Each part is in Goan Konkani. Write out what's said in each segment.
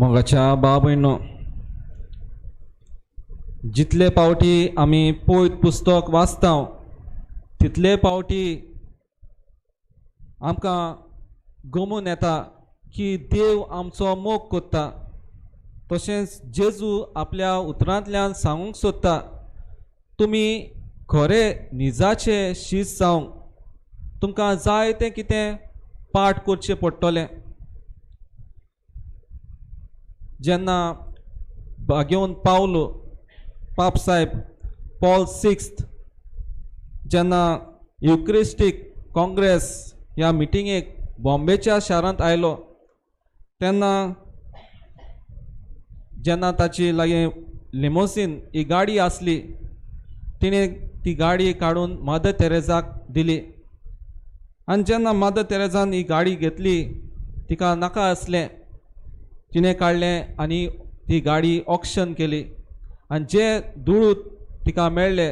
मोगाच्या बाबयनो, जितले पावटी आमी पयत पुस्तक वाचता तितले पावटी आमकां गमून येता की देव आमचो मोग करता. तशेंच जेजू आपल्या उतरांतल्यान सांगूंक सोदता, तुमी खरे निजाचे शीस जावंक तुमकां जाय तें कितें पाठ करचें पडटलें. जेन्ना बागेवन पावलो पाप साहेब पॉल सिक्स्थ जेन्ना युक्रिस्टीक काँग्रेस ह्या मिटिंगेक बॉम्बेच्या शारांत आयलो तेन्ना जेन्ना ताची लागीं लिमोसीन ही गाडी आसली, तिणें ती गाडी काडून मदर तेरेजाक दिली. आनी जेन्ना मदर तेरेजान ही गाडी घेतली तिका नाका आसलें, तिणें काडलें आनी ती गाडी ऑक्शन केली आनी जे दुडू तिका मेळ्ळे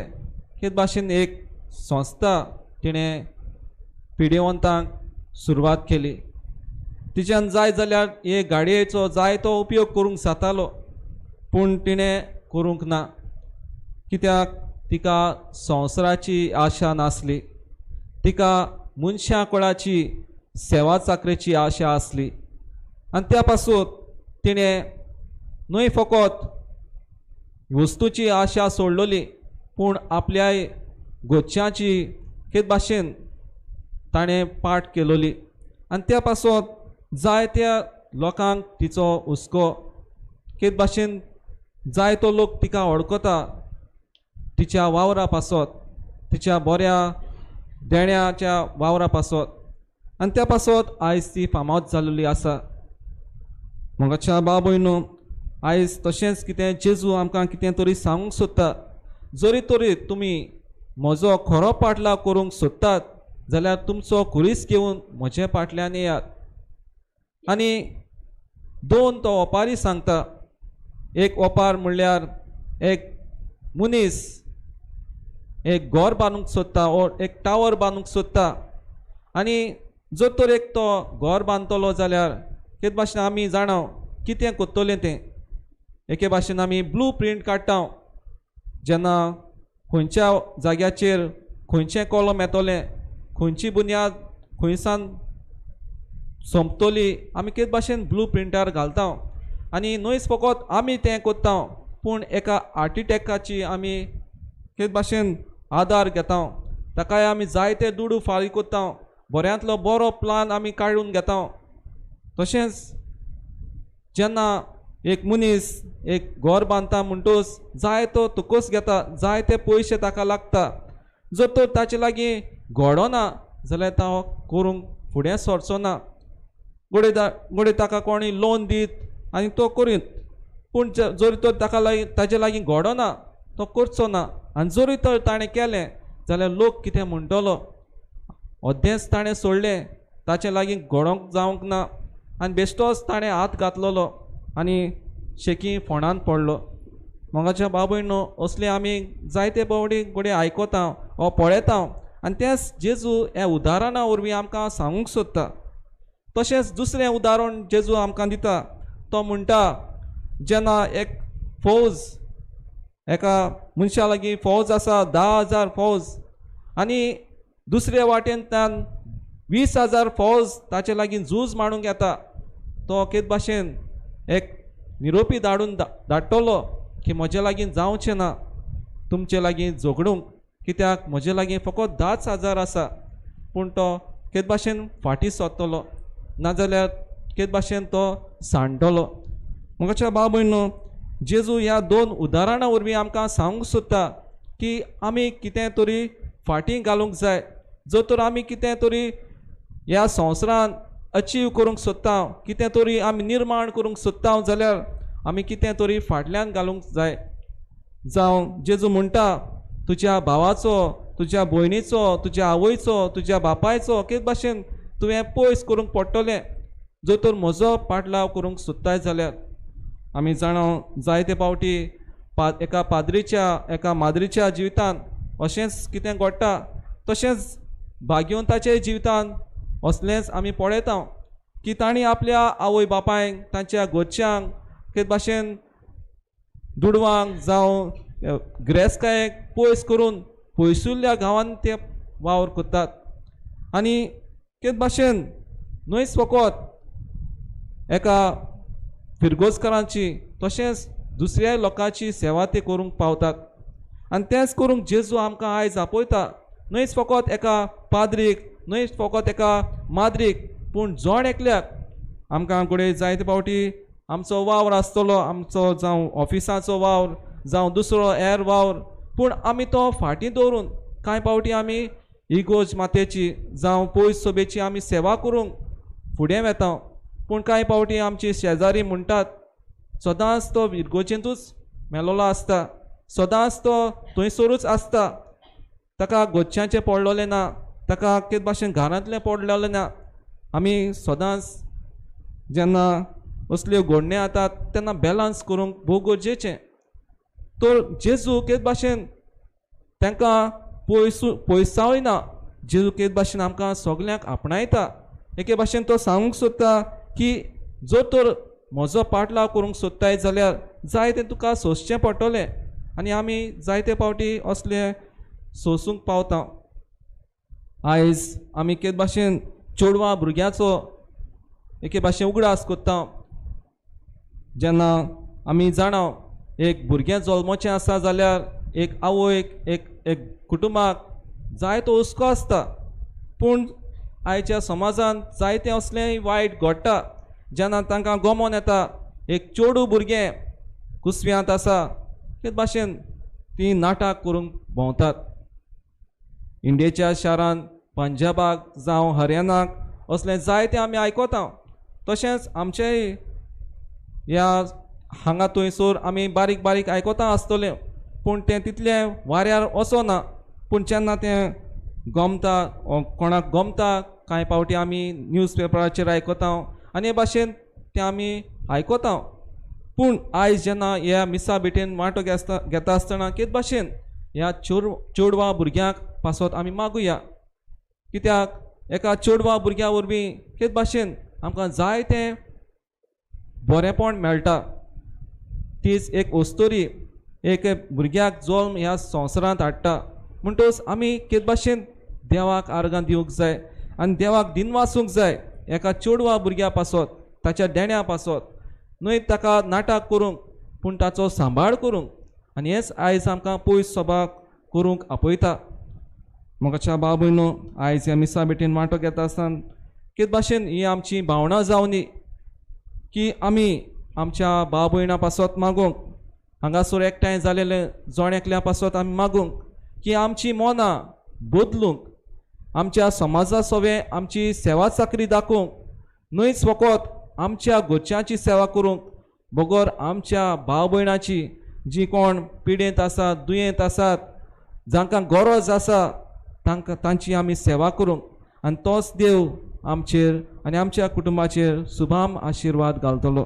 हे भाशेन एक संस्था तिणें पिडेवंतांक सुरवात केली. तिच्यान जाय जाल्यार हे गाडयेचो जाय तो उपयोग करूंक जातालो, पूण तिणें करूंक ना, कित्याक तिका संवसाराची आशा नासली, तिका मनशां कोणाची सेवा चाकरेची आशा आसली. आनी त्या पासून तिणें न्हय फकत वस्तूची आशा सोडलोली, पूण आपल्या गोच्याची हे भाशेन ताणें पाठ केलोली. आनी त्या पासत जायत्या लोकांक तिचो हुस्को, हे भाशेन जायतो लोक तिका वळखता तिच्या वावरा पासत, तिच्या बऱ्या देण्याच्या वावरा पासत. आनी त्या पासत आयज ती फामाद जाल्ली आसा. मोगाच्या बाबयनो, आयज तशेंच कितें जेजू आमकां कितें तरी सांगूंक सोदता, जरी तरी तुमी म्हजो खरो पाटलाव करूंक सोदतात जाल्यार तुमचो खुरीस घेवन म्हजे फाटल्यान येयात. आनी दोन तो ओपारी सांगता. एक ओपार म्हणल्यार एक मनीस एक घर बांदूंक सोदता वो एक टावर बांदूंक सोदता, आनी जर तर एक तो घर बांदतलो जाल्यार हे भाशेन आमी जाणा कितें करतलें तें. एके भाशेन आमी ब्लू प्रिंट काडटा, जेन्ना खंयच्या जाग्याचेर खंयचें कॉलम येतलें, खंयची बुन्याद खंयसान सोंपतली, आमी कितें भाशेन ब्लू प्रिंटार घालता. आनी न्हयच फकत आमी तें करता, पूण एका आर्किटेक्टाची आमी कितें भाशेन आदार घेता, ताकाय आमी जायते दुडू फारीक करता, बऱ्यांतलो बरो प्लान आमी काडून घेता. तशेंच जेन्ना एक मनीस एक घर बांदता म्हणटूच जाय तो तुकोस घेता, जाय ते पयशे ताका लागता. जर तर ताचे लागीं घडना जाल्यार तो करूंक फुडें सरचो ना. घडये ताका कोणी लोन दीत आनी तो करीत, पूण जर तर ताका लागीं ताजे लागीं घडना तो करचो ना. आनी जरी तर ताणें केलें जाल्यार लोक कितें म्हणटलो, अद्देंच ताणें सोडलें, ताचे लागीं घडोवंक जावंक ना आनी बेश्टोच ताणें हात घातलेलो आनी शेकी फोंडान पडलो. मोगाच्या बाबयनो, असले आमी जायते पावटी घडये आयकता वो पळयता. आनी तेंच जेजू ह्या उदाहरणा वरवीं आमकां सांगूंक सोदता. तशेंच दुसरें उदाहरण जेजू आमकां दिता, तो म्हणटा जेन्ना एक फौज, एका मनशा लागीं फौज आसा 10,000 फौज, आनी दुसरे वाटेंतल्यान 20,000 फौज ताचे लागीं झूज मांडूंक येता, तो कितें भाशेन एक निरोपी धाडून धाडटलो की म्हजे लागीं जावचें ना तुमचे लागीं झगडूंक, कित्याक म्हजे लागीं फकत 10,000 आसा. पूण तो कितें भाशेन फाटीं सरतलो, नाजाल्यार कितें भाशेन तो सांडटलो. मोगाच्या भाव भयणो, जेजू ह्या दोन उदाहरणां वरवीं आमकां सांगूंक सोदता की आमी कितें तरी फाटीं घालूंक जाय. जर तर आमी कितें तरी ह्या संवसारांत अचीव करूंक सोदता, कितें तरी आमी निर्माण करूंक सोदता जाल्यार आमी कितें तरी फाटल्यान घालूंक जाय. जावं जेजू म्हणटा तुज्या भावाचो, तुज्या भयणीचो, तुज्या आवयचो, तुज्या बापायचो कितें भाशेन तुवें पयस करूंक पडटलें जर तर म्हजो पाटलाव करूंक सोदताय जाल्यार. आमी जाणा जायते पावटी एका पाद्रीच्या, एका माद्रीच्या जिवितांत अशेंच कितें घडटा. तशेंच भाग्यवंताच्या जिवितांत असलेंच आमी पळयता. की तांणी आपल्या आवय बापायक, तांच्या घरच्यांक ते भाशेन दुडवांक जावं गिरेस्तकायेक पयस करून पयसुल्ल्या गांवांत ते वावर करतात. आनी ते भाशेन न्हयच फकत एका फिरगोजकारांची तशेंच दुसऱ्या लोकांची सेवा ते करूंक पावतात. आनी तेंच करूंक जेजू आमकां आयज आपयता, न्हयच फकत एका पाद्रीक, न्हयच फकत एका माद्रीक, पूण जण एकल्याक. आमकां घडये जायते फावटी आमचो वावर आसतलो, आमचो जावं ऑफिसाचो वावर जावं दुसरो हेर वावर, पूण आमी तो फाटीं दवरून कांय फावटी आमी इगोर्ज मातेची जावं पयस सोबेची आमी सेवा करूंक फुडें वेता. पूण कांय फावटी आमची शेजारी म्हणटात सदांच तो इगोर्जेंतूच मेलोलो आसता, सदांच तो थंयसरूच आसता, ताका घरच्यांचें पडलेलें ना, ताका कितें भाशेन घरांतलें पडलेलें ना. आमी सदांच जेन्ना असल्यो घडण्यो जातात तेन्ना बॅलन्स करूंक भोव गरजेचें. तर जेजू कितें भाशेन तांकां पयसावना, जेजू कितें भाशेन आमकां सगल्यांक आपणायता. एके भाशेन तो सांगूंक सोदता की जर तर म्हजो पाटलाव करूंक सोदताय जाल्यार जाय तें तुका सोंसचें पडटलें. आनी आमी जायते फावटी असलें सोंसूंक पावता. आयज आमी कितें भाशेन चेडवां भुरग्याचो एके भाशेन उगडास करता. जेन्ना आमी जाणा एक भुरगें जल्मचें आसा जाल्यार एक आवयक एक एक कुटुंबाक जायतो हुस्को आसता. पूण आयच्या समाजांत जायतें असलें वायट घडटा. जेन्ना तांकां गमोन येता एक चेडूं भुरगें कुसव्यांत आसा, ते भाशेन तीं नाटक करूंक भोंवतात. इंडियेच्या शारांत, पंजाबाक जावं हरियाणाक असलें जायतें आमी आयकता. तशेंच आमचेय ह्या हांगा थंयसर आमी बारीक बारीक आयकता आसतलें, पूण तें तितलें वाऱ्यार वचना. पूण जेन्ना तें गमता, कोणाक गमता, कांय फावटी आमी न्यूज पेपराचेर आयकता आनी हे भाशेन तें आमी आयकता. पूण आयज जेन्ना ह्या मिसा भेटेन वांटो घेता आसतना कितें भाशेन ह्या चेडवां भुरग्यांक पासत आमी मागुया. कित्याक एका चेडवां भुरग्यां वरवीं कितें भाशेन आमकां जायतें बरेंपण मेळटा. तीच एक अस्तोरी एक भुरग्याक जल्म ह्या संवसारांत हाडटा. म्हणटकच आमी कितें भाशेन देवाक आर्गां दिवंक जाय आनी देवाक दिनवासूंक जाय एका चेडवा भुरग्या पासत, ताच्या देण्या पासत, न्हय ताका नाटक करूंक पूण ताचो सांबाळ करूंक. आनी हेंच आयज आमकां पयस सभा करूंक आपयता. मोगाच्या भाव भयणो, आयज ह्या मिसा भेटेन वांटो घेता आसतना कितें भाशेन ही आमची भावना जावनी की आमी आमच्या भाव भयणां पासत मागूंक, हांगासर एकठांय जालेले जण एकल्या पासत आमी मागूंक की आमची मनां बदलूंक, आमच्या समाजा सवें आमची सेवा चाकरी दाखोवंक, न्हयच फकत आमच्या घरच्यांची सेवा करूंक बगर आमच्या भाव भयणाची जी कोण पिडेंत आसात, दुयेंत आसात, जांकां गरज आसा तांकां तांची आमी सेवा करूंक. आनी तोच देव आमचेर आनी आमच्या कुटुंबाचेर सुभाम आशिर्वाद घालतलो.